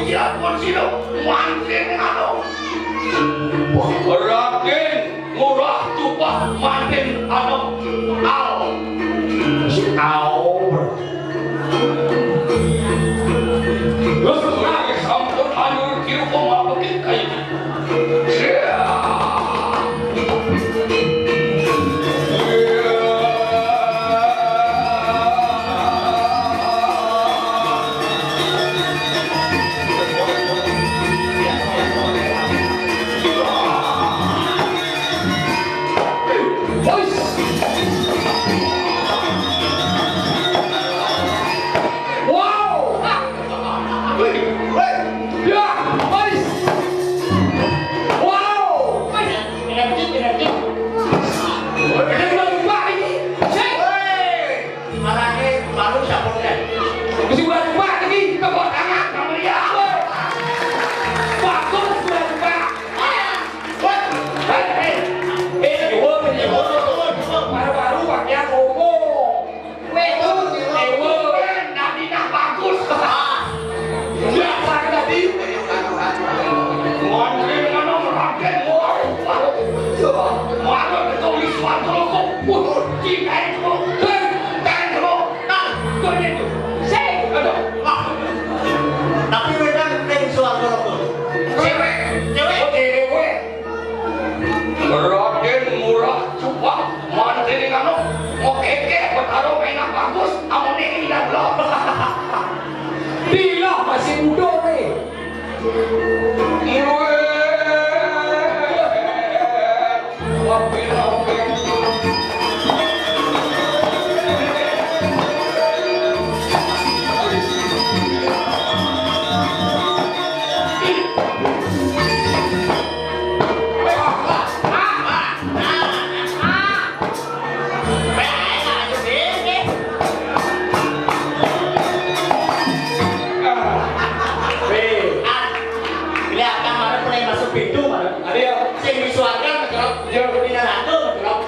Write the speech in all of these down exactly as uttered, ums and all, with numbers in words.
Siap pun sino, manten anu. Raden Ngurah Tupah manten anu. Au. Au. Terus sampun anu kieu kumaha kaya. Wow! Wih, wih, ya, wis. Wow. Wis, energi, energi. Wis, udah lupa ini. Cek. Wih, marane baru sabotnya. Mesti udah lupa ini, tepuk tangan sama dia. Wih. Bagus, udah lupa. Wih. Hei, hei. Eh, jujur, jujur. Baru-baru pakai ngomong. Weh, tuh, ewe, nadina bagus. Biasa tadi. Mantri dengan Raden, wah, wah. Mana betul di suatu loko. Wah, cinta itu. Cinta itu. Nah, tuh dia tuh. Sing. Aduh. Wah. Tapi wedan ning suatu loko. Cewek. Cewek. Oh, cewek. Raden Murah Cupang, mantining anu, mau kekeh Betaro mainan bagus, amun ini tidak belum. Bila masih muda nih. Weh. Ah, kelihatan mana mulai masuk pintu mana. Ada ya? Sing di suarga, betul. Ya. Di neraka, betul.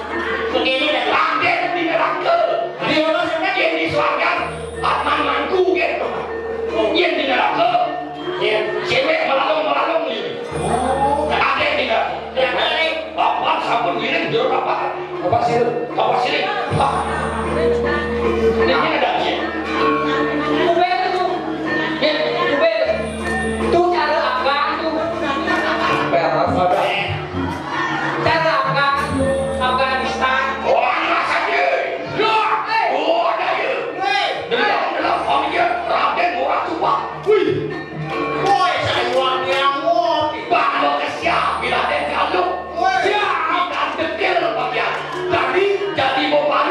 Begini dah. Ada di neraka. Ada ya, maksudnya yang di suarga. Atman mangku gitu. Yang di neraka. Ya, cewek melalung-melalung gitu. Oh, ada yang tidak. Tidak ada, eh. Bapak sampun ngiring jero bapak. Bapak sini, bapak sini. Pak. Ini ada aja. Kuber tuh. Ya, kuber. Tuh cara apa tuh? Beres ada. Cara apa? Afghanistan. Oh, anak saja. Ya, eh. Oh, ada ya. Weh. Dalam, dalam, oh, iya. Raden Murah Tuba. Wih. Woi, sayuan nyamuk. Bang, lo ke siap, bila ada yang galuk. Woi. Siap. Kita dekil bagian. Tadi jadi boba.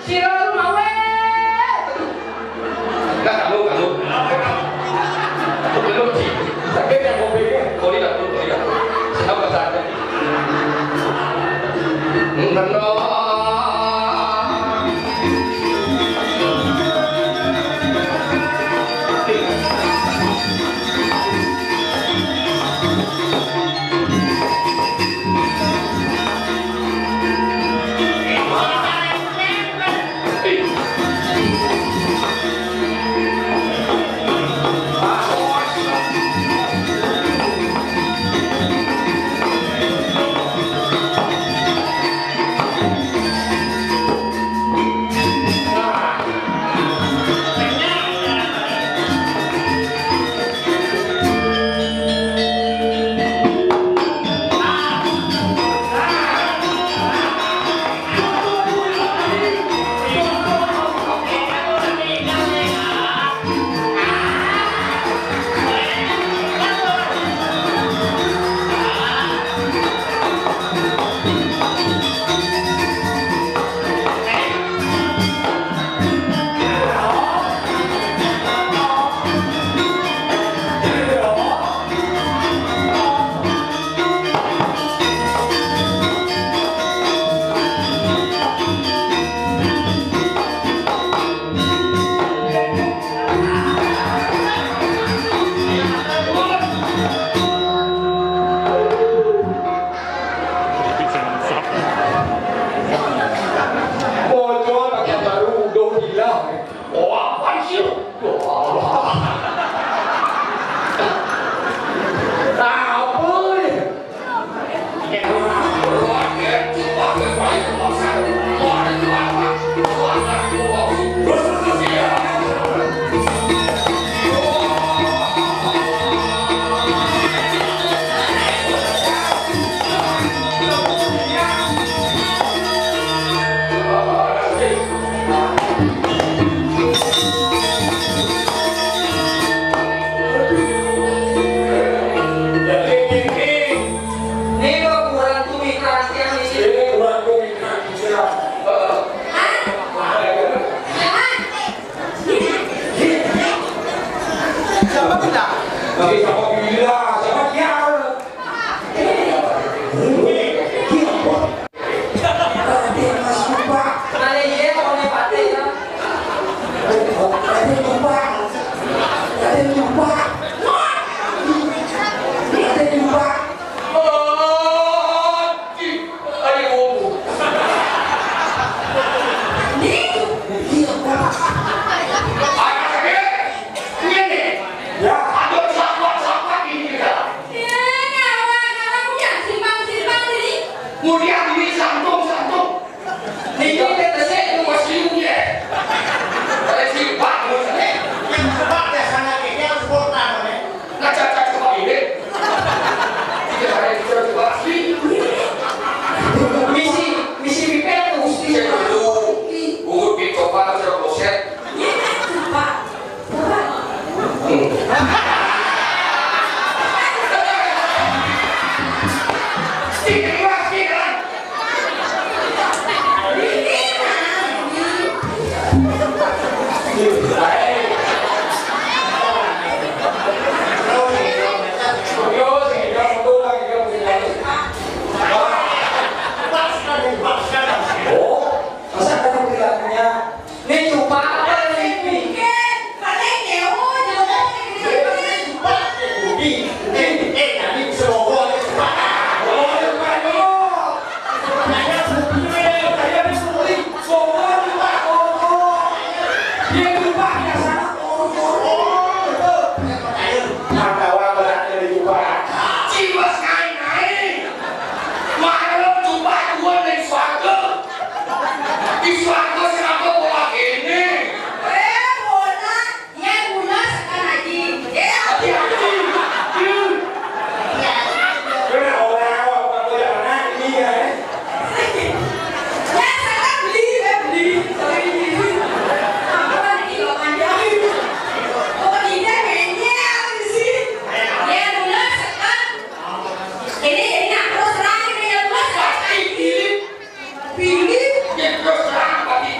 Sira lu mawe. Nah, kamu, kamu. Kamu, Ci. Tapi yang mau pikir, kau lihat dulu, kau lihat. Siapa saja? Benar. Bocor pakai baru udah hilang. Oh, apa sih? Apa nih? Ini kok kurang tuh mikir tiang ini. Ini kurang tuh mikir tiang. Hah? Hah? Siapa kita? Oke, siapa kita? Siapa dia? Raden Mas Jumpa. Ada iya, orang yang pakai, ya. Raden Jumpa. Raden Jumpa. Raden Jumpa. Aduh, aduh. Ini? Iya, Pak. Anak kecil, ini. Ya. Aduh, sabar, sabar, ini, ya. Ya, kawan, kawan punya simpang-simpang sini. Mulia diri santung, santung. Niki kita sih itu masih mulia. Ada simpang, mulia. Yang sebab ya sana ini harus botak, nih. Nah, cacat coba ini. Kita ada kita coba asli. Misi, misi pipet tuh, mesti. Saya dulu. Urut dicoba, saya kloset. Pak. Oh, masa ada yang bilangnya Nih, coba apa nih? Paling ya, oh, jauh. Coba, eh, Budi. Eh, eh, tadi bisa ngobrol, coba. Oh, coba, yuk. Saya Budi, saya Budi. Ngobrol, coba, ngobrol. Dia coba, ya, sana, ngobrol, ngobrol. Betul. Yang percaya, Pandawa beratnya dicoba. Ciwas naik-naik. Maklum, coba, dua naik suatu. Di swarga sing apa bola kene? Eh, bola. Yen bola sekan aji. Eh, aji, aji. Iya. Kena orang awak bukan bola anak ini ya, eh. Ya, sekan beli, eh, beli. Sorry. Apa lagi lo panjang? Oh, tidak, kayaknya, sih. Yen bola sekan. Ini, ini nak terus terang, ini yang bola sekan. Pasti pilih. Pilih. Yen terus terang, pasti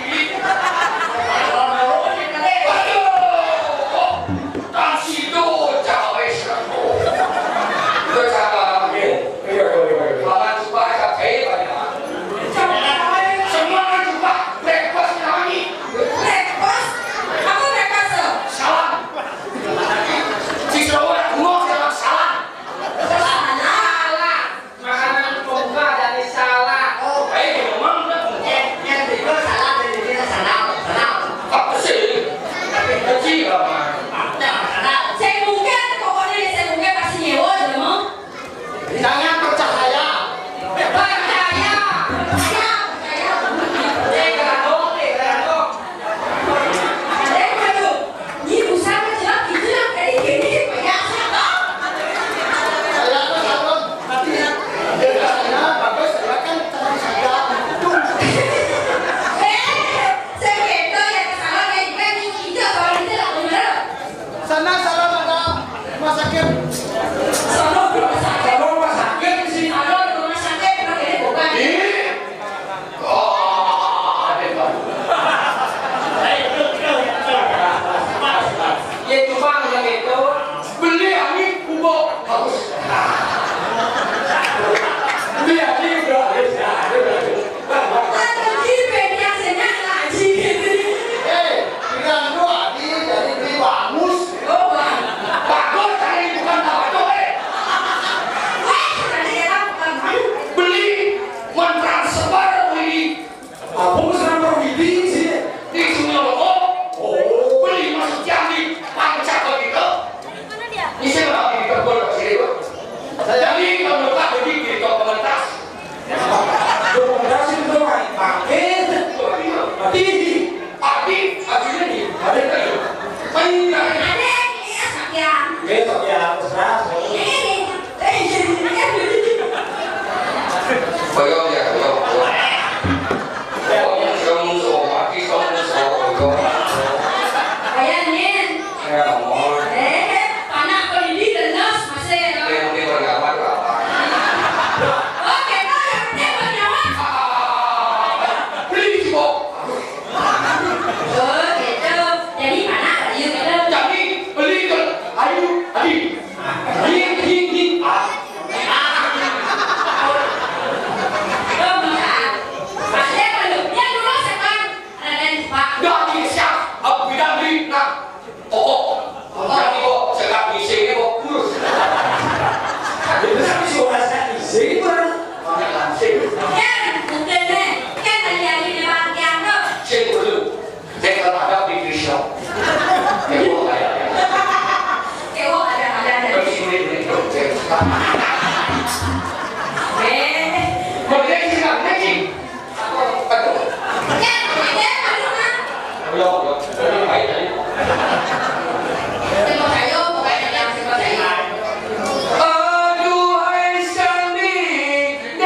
Aduhai sang bidadari.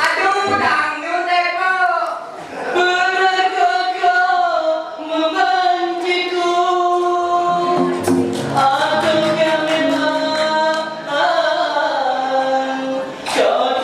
Aduh, dangdut, Eko. Pernahkah kau membenciku? Ataukah memang kau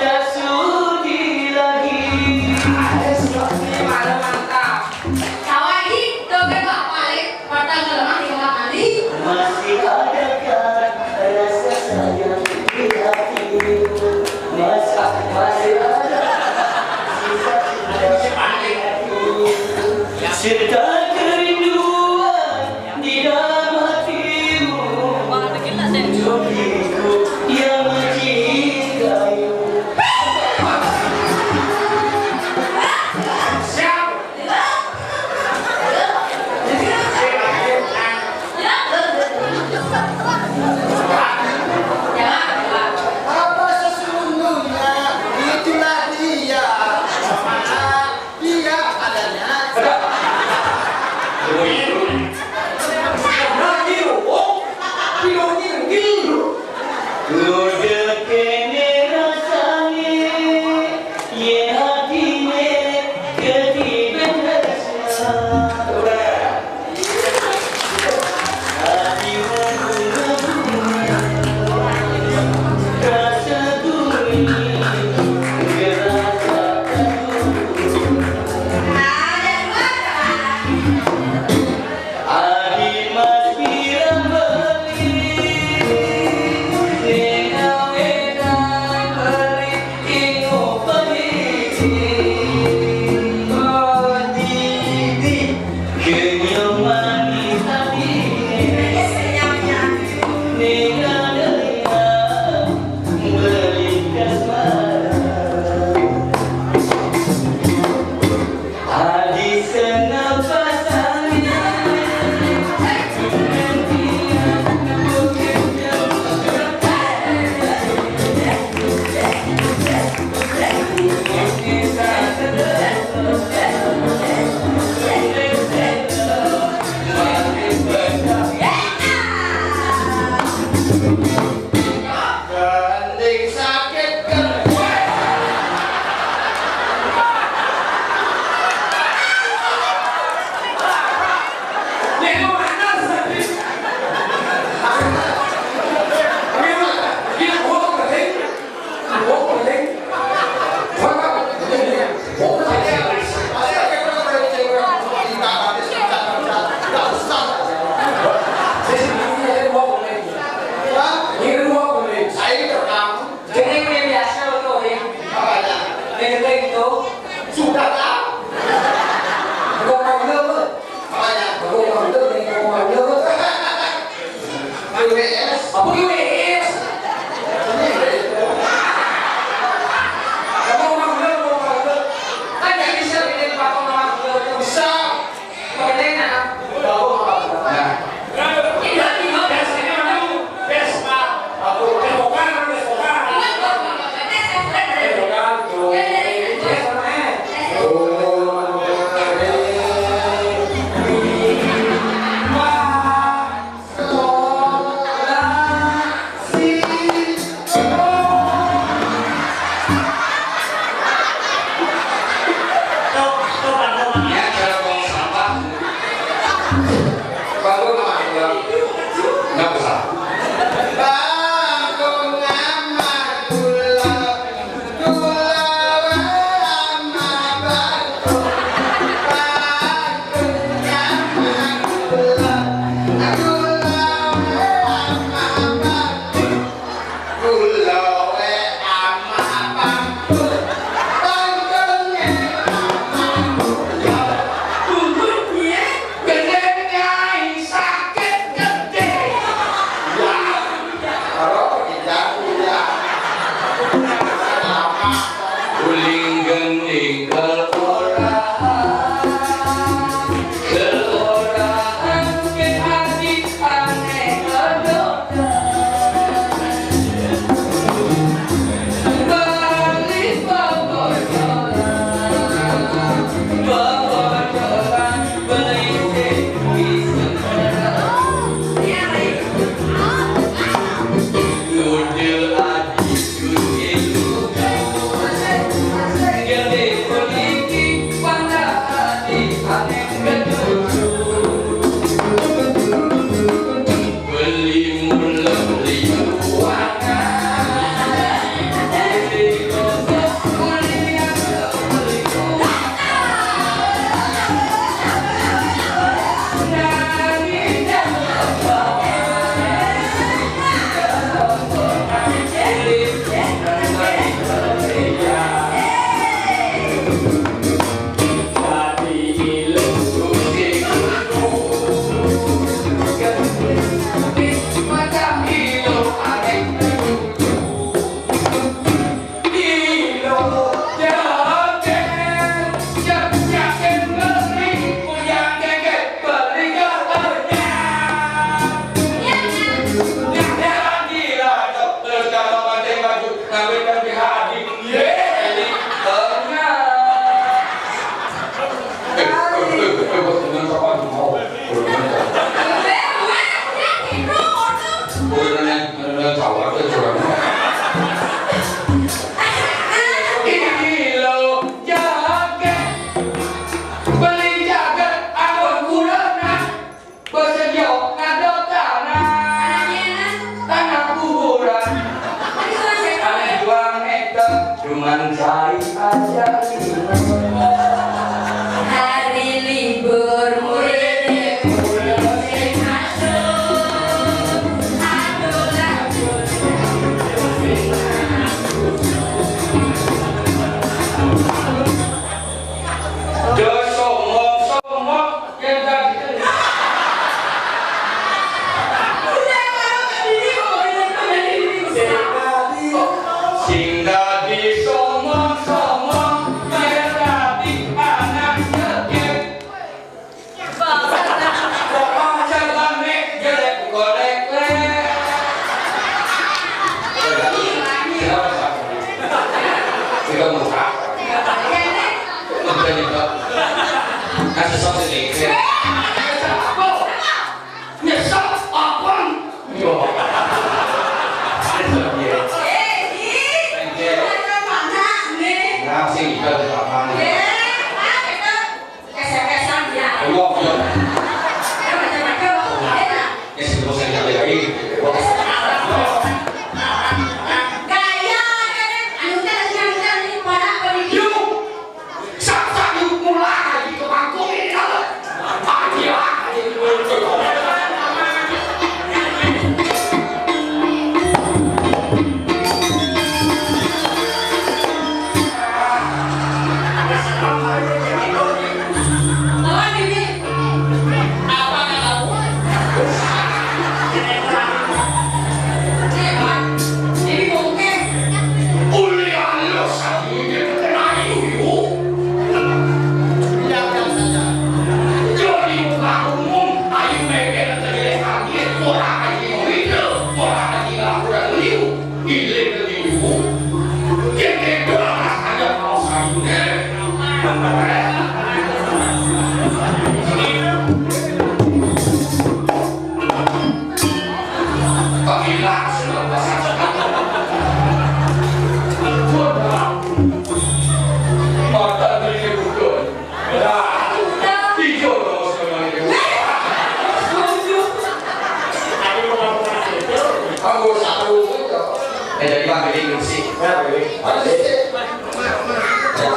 Pak, ini musik. Kenapa ini? Ada sih. Ada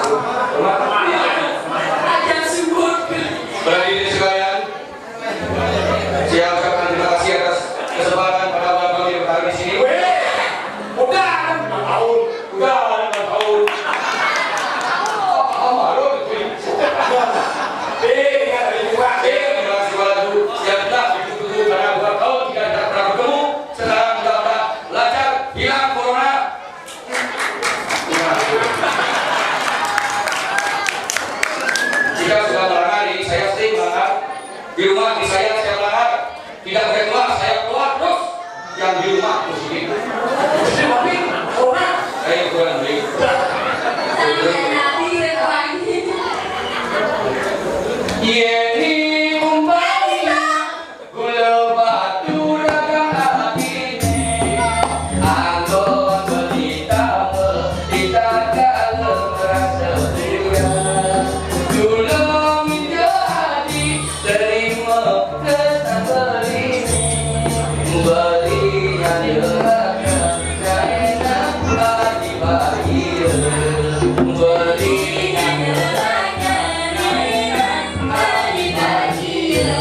sih. Ada sih. Hadirin sekalian, saya ucapkan terima kasih atas kesempatan pada malam hari di sini. Weh, udah ada lima tahun, udah ada lima tahun. Apa malu betul? Eh, ingat hari Jumat, eh, terima kasih lagu yang telah ditunggu-tunggu karena dua tahun kita tidak pernah bertemu. Sekarang mudah-mudahan lancar, hilang corona. Jika sudah melanggar, ini saya sering melanggar. Di rumah, di saya, saya melanggar. Tidak boleh keluar, saya keluar terus. Yang di rumah positif. Tapi, orang saya kurang baik. Yeni umpamina gula batu raga atine, anggon beli tambah, kita kalau merasa ria. Gula minta adi, terima kesang beli, beli hanya raga, kaina adi bahagia. Beli hanya raga, kaina adi bahagia.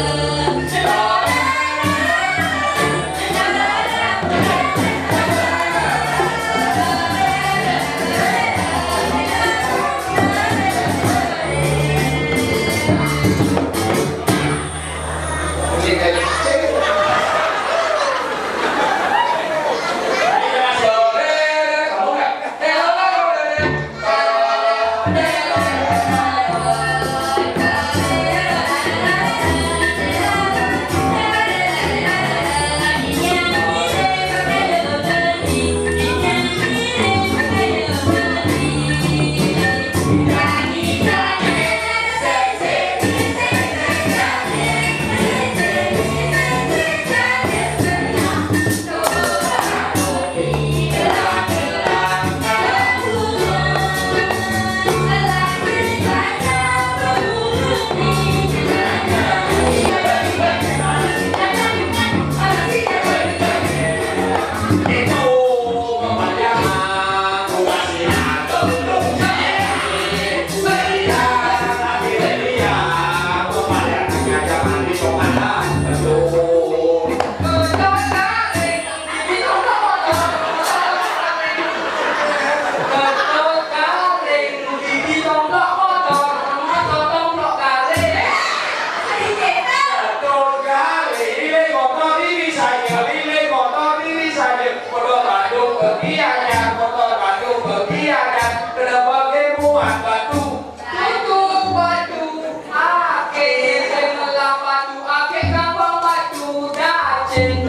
Tutup batu, ake sing ngelah batu, ake gampang batu dacing.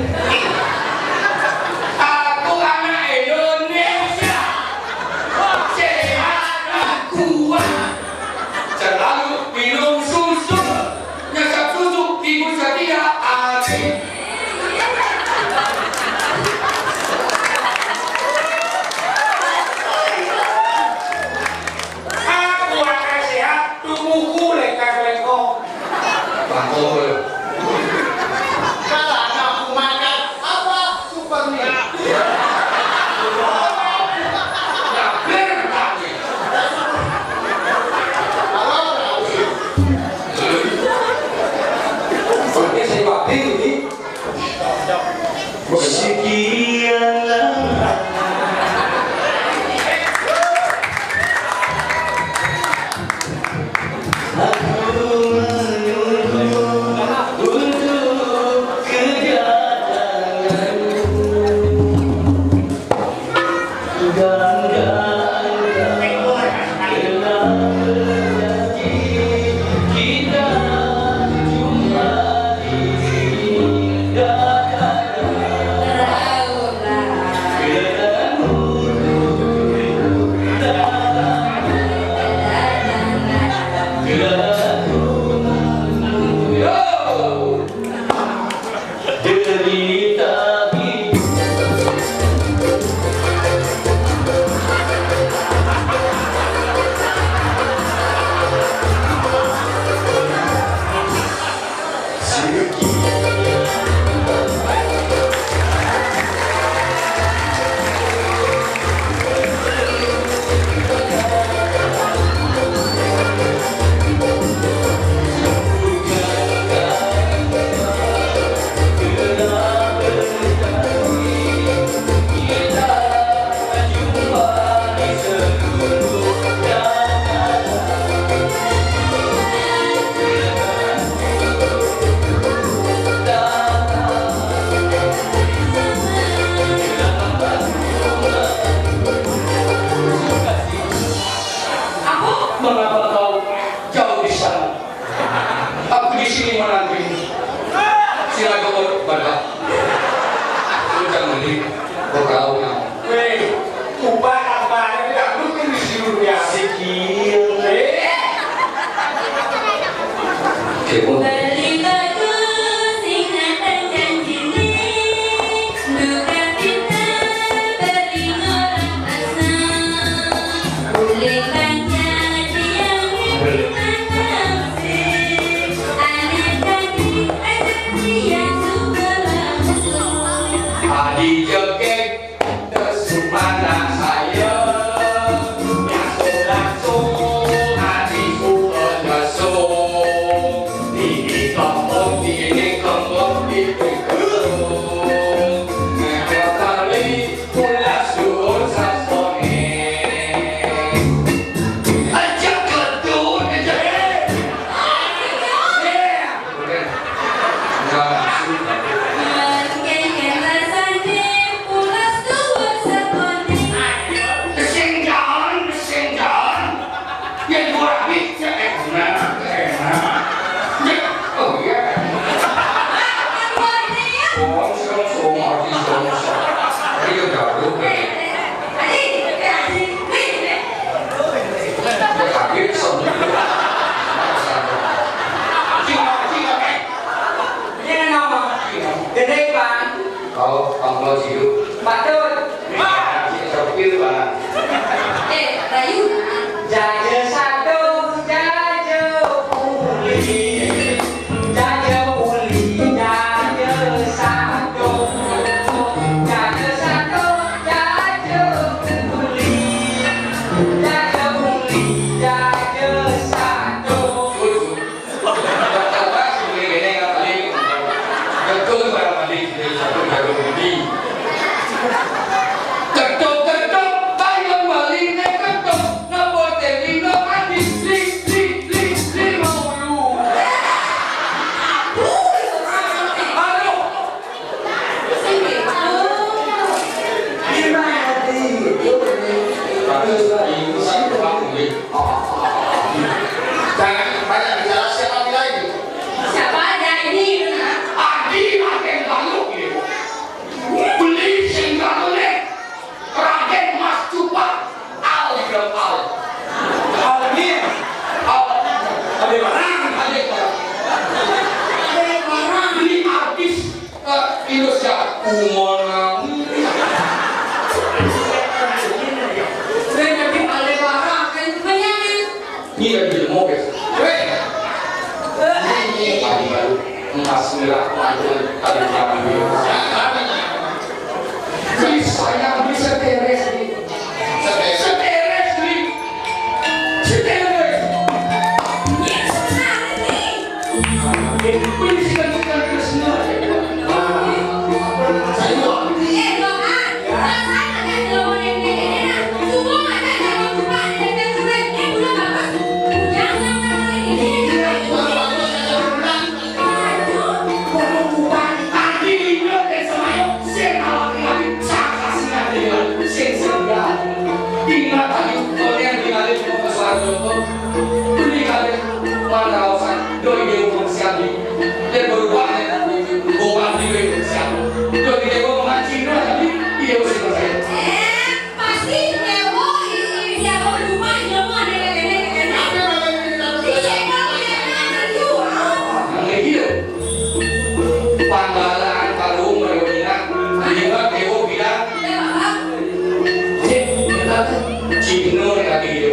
Aku anak Indonesia, sehat dan kuat. Selalu minum susu, nyesap susu, ibu setia, asik. Aku akan sehat, tubuhku lekas lengkong. Bangkong lu. Kalau anakku makan, apa? Supermi. Yakin, yakin. Kalau anakku. Oke, saya pakai ini. Sekian lama aku menunggu untuk kedatanganmu. Ubah apa? Ini aku tuh di sini ya. Sikil. Eh? Oke, pun. Beli bagus, ingatan janji ni. Duka kita beli ngorang asal. Boleh baca dia ni. Adi joget, terus mana saya? Langsung-langsung, adi suka nyesel. Ini kampung, ini kampung, ini kampung. Kali pulas suun sasone. Aja keledun, aja. Eh. Enggak masuk. Mangkene rasane pulas suun sasone. Sing jalan, sing jalan. Ya, dua hari, ya, enak, enak. Ya, oh, iya. Oh, sing, sing, arti, sing, sing. Ayo, gabung, ya. Ya, kaget, sing. Cuma, cuma, eh. Ini nama. Gede, Bang. Oh, Bang Fauzi. Patut. Sopir, Pak. Eh, Rayu. Jaja satu, jaja uli. Jaja uli, jaja satu. Jaja satu, jaja uli. Jaja uli, jaja satu. Ketok, ketok, ketok, bayang bali ne ketok, napa te lino mati, li, li, li, li, mau lu. Aduh. Ini mati. Ini sih, Pak. Jangan banyak bicara, siapa bilang itu? Siapa aja ini? Adi Raden Baluk ini. Beli sing Baluk nih. Raden Mas Cupak. Al, Al. Al ini. Al. Ada barang, ada barang. Ada barang. Beli artis. Eh, Indonesia, umur nami. Saya jadi paling parah, kan, banyak, kan? Iya, di mobil. Weh. Ini tadi baru emas merah, mantul, tadi kami. Beli sayang, beli seteres, beli. Seteres, beli. Seteres. Ini sebenarnya, nih. Ingat tadi, kalian tinggalin Profesor Harjono. Beli kalian mana kawasan doi dewa manusia beli. Dan berubah ya. Bukan beli manusia. Doi dewa mancing doang, tapi dia mesti percaya. Eh, pasti dewa, iya, dewa rumah, dewa ada, ada, ada, ada. Iya, kalau ada, ada, ada. Yang kayak gitu. Panggalaan kalung, dewa bilang, dewa, dewa bilang. Cik, cik Nur lagi.